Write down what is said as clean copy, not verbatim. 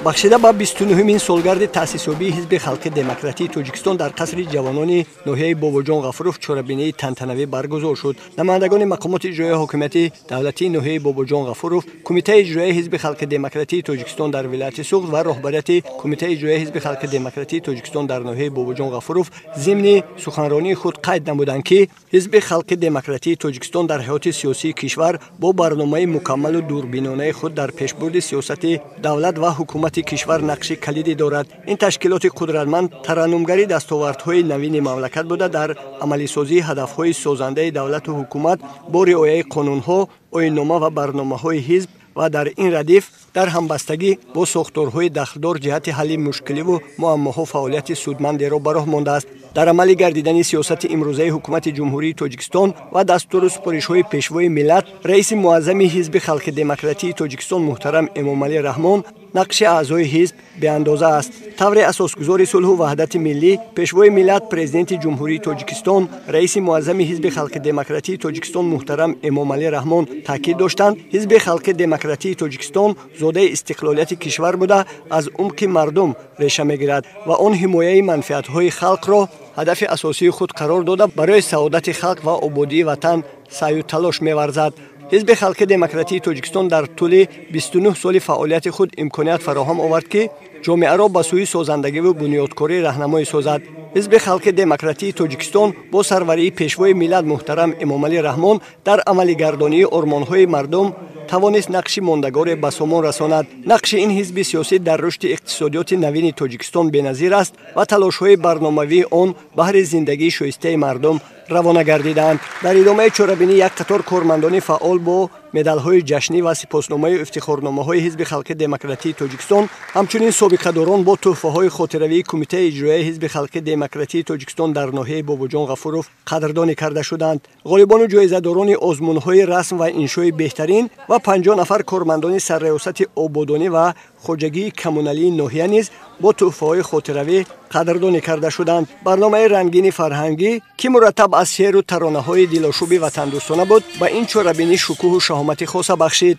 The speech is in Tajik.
Бахшида ба 29-мин солгарди таъсисёбии Ҳизби халқи демократии Тоҷикистон дар қасри ҷавонони ноҳияи Бобоҷон Ғафуров чорабинии тантанавӣ баргузор шуд. Намояндагони мақомоти иҷроияи ҳокимияти давлатии ноҳияи Бобоҷон Ғафуров, Кумитаи иҷроияи Ҳизби халқи демократии Тоҷикистон дар вилояти Суғд ва роҳбарияти Кумитаи иҷроияи Ҳизби халқи демократии Тоҷикистон дар ноҳияи Бобоҷон Ғафуров зимни суханронии худ қайд намуданд, ки Ҳизби халқи демократии Тоҷикистон дар ҳаёти сиёсии кишвар бо барномаи мукаммалу дурбинонаи худ дар пешбурди сиёсати давлат ва ҳукумати кишвар нақши калидӣ дорад. Ин ташкилоти қудратманд тараннумгари дастовардҳои навини мамлакат буда, дар амалисозии ҳадафҳои созандаи давлату ҳукумат бо риояи қонунҳо, оиннома ва барномаҳои ҳизб ва дар ин радиф дар ҳамбастагӣ бо сохторҳои дахлдор ҷиҳати ҳалли мушкиливу муаммоҳо фаъолияти судмандеро ба роҳ мондааст. Дар амалӣ гардидани сиёсати имрӯзаи ҳукумати Ҷумҳурии Тоҷикистон ва дастуру супоришҳои Пешвои миллат, раиси муаззами Ҳизби халқи демократии Тоҷикистон муҳтарам Эмомалӣ Раҳмон нақши аъзои ҳизб беандоза аст. Тавре асосгузори сулҳу ваҳдати миллӣ, Пешвои миллат, Президенти Ҷумҳурии Тоҷикистон, раиси муаззами Ҳизби халқи демократии Тоҷикистон муҳтарам Эмомалӣ Раҳмон таъкид доштанд, Ҳизби халқи демократии Тоҷикистон зодаи истиқлолияти кишвар буда, аз умқи мардум реша мегирад ва он ҳимояи манфиатҳои халқро ҳадафи асосии худ қарор дода, барои саодати халқ ва ободии ватан саъю талош меварзад. Ҳизби халқи демократии Тоҷикистон дар тӯли 29 соли фаъолияти худ имконият фароҳам овард, ки ҷомеаро ба сӯи созандагиву бунёдкорӣ раҳнамоӣ созад. Ҳизби халқи демократии Тоҷикистон бо сарварии Пешвои миллат муҳтарам Эмомалӣ Раҳмон дар амалигардонии ормонҳои мардум тавонист нақши мондагоре ба сомон расонад. Нақши ин ҳизби сиёсӣ дар рушди иқтисодиёти навини Тоҷикистон беназир аст ва талошҳои барномавии он баҳри зиндагии шоистаи мардум равона гардидаанд. Дар идомаи чорабинӣ як қатор кормандони фаъол бо медалҳои ҷашнӣ ва сипосномаю ифтихорномаҳои Ҳизби халқи демократии Тоҷикистон, ҳамчунин собиқадорон бо тӯҳфаҳои хотиравии Кумитаи иҷроияи Ҳизби халқи демократии Тоҷикистон дар ноҳияи Бобоҷон Ғафуров қадрдонӣ карда шуданд. Ғолибону ҷоизадорони озмунҳои расм ва иншои беҳтарин ва 50 нафар кормандони сарраёсати ободонӣ ва хоҷагии коммуналии ноҳия низ бо тӯҳфаҳои хотиравӣ қадрдонӣ карда шуданд. Барномаи рангини фарҳангӣ, ки мураттаб аз шеъру таронаҳои дилошӯби ватандӯстона буд, ба ин чорабинӣ шукӯҳу шаҳомати хоса бахшид.